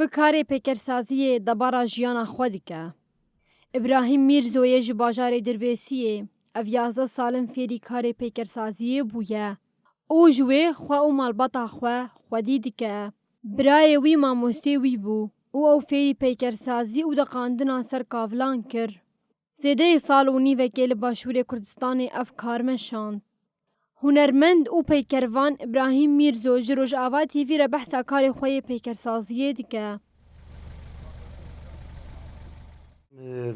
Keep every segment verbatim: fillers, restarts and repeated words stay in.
Bi karê peykersaziyê debara jiyana xwe dike. Îbrahîm Mîrzo yê ji bajarê Dirbêsiyê, ev yazdeh sal in fêrî karê peykersaziyê bûye û ji wê xwe û malbata xwe xwedî dike. Birayê wî mamostê wî bû û ew fêrî peykersazî û deqandina ser kavlan kir. Zêdeyê sal û nîvekê li Başûrê Kurdistanê ev kar meşand. Hunermend û peykervan Îbrahîm Mîrzo ji Rojava T V re behsa karê xwe yê peykersaziyê dike.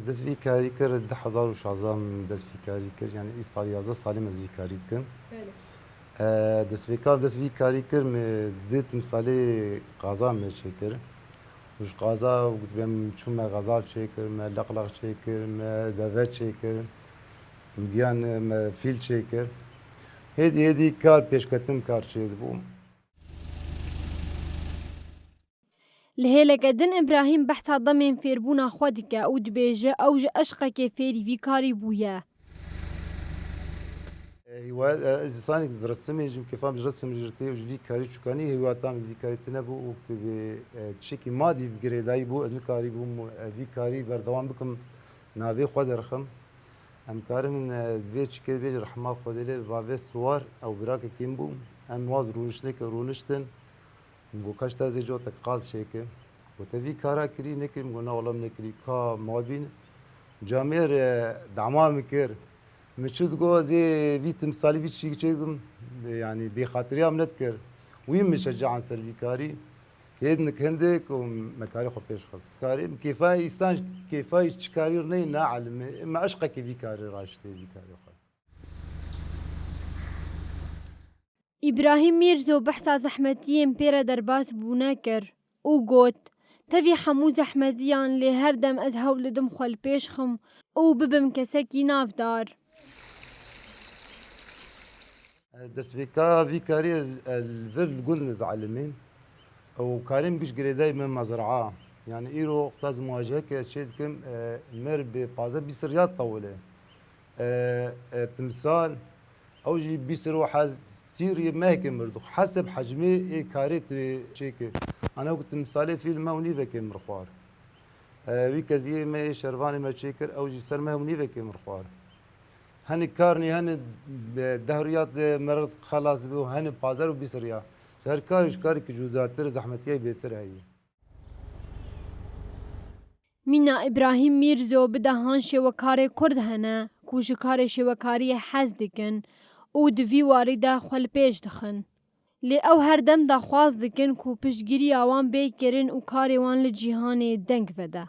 Dest vî karî kir, du hezar û şazdehan dest vî karî kir. Yani îsal yazdeh salî me ez vî karî dikim. Destpêka dest vî karî kir, me di timsalê qaza me çêkir. Û ji qaza em çû me xezal çêkir, me leqleq çêkir, me deve çêkir, giyan me fîl çêkir. Hêdî hêdî kar pêşketin kar çêdibû. Li hêleke din Îbrahîm behsa demên fêrbûna xwe dike û dibêje ew ji eşqekê fêrî vî karî bûye. Hîwa ez insanek diresimê ji kêfa min ji resim ji tê û ji vî karî çûkanî hêwata min vî karî tine bû û tevê çekî madî girêdayî bû ez nikarîbûm vî karî berdewam bikim navê xwe derxim. Em karin vê çikê bêjin rehma Xwedê lê bavê Siwar ew birakekî min bû. Em waz rûniştineke rûniştin. Min got ka ji te zê cotek qaz çêke. Got te vî kara kirî nekirî? Min got na wela min nekirî. Ka ma bîn camêr dama min kir. Min çi digot zê vî timsalî vî çî çêkim. Yani bêxatiriya min nedikir. Wî min şecaen ser vî karî. Hêd nik hindik û me karê xwe pêş xist. Karê kêfa însan kêfa çi karî neyê na elimê. Me eşqekê vî karê raştê vî karê xwe. Îbrahîm Mîrzo behsa zehmetiyên pê re derbas bûne kir û got, tevî hemû zehmetiyan lê her dem ez hewl didim xwe li pêş xim û bibim kesekî navdar. Destpêka vî karî ez li vir li gund ez elimîm. Û karê min giş girêdayî min mezraa. Yani îro wexta ez muwaceheke çê dikim, e, mer bi pazdeh bîst riyal tewile. E, e, timsal, ew jî bîst ro hez sî riyê mehekê mir dixwe. Heseb hecmê ê karê tu çêkir. Ana ku timsalê fîl meh û nîvekê mir xwar. E, wî keziyê me ê şervanê me çêkir, ew jî ser meh û nîvekê mir xwar. Henî kar nî, henî deh riyat mer xelas bû, henî pazdeh û bîst riya. Her kar ji karekî cudatir, zehmetiyê bêtir heye. Mîna Îbrahîm Mîrzo bi dehan şêwekarê Kurd hene ku ji karê şêwekariyê hez dikin û di vî warî de xwe li pêş dixin. Lê ew her dem daxwaz dikin ku piştgiriya wan bê kirin û karê wan li cîhanê deng vede.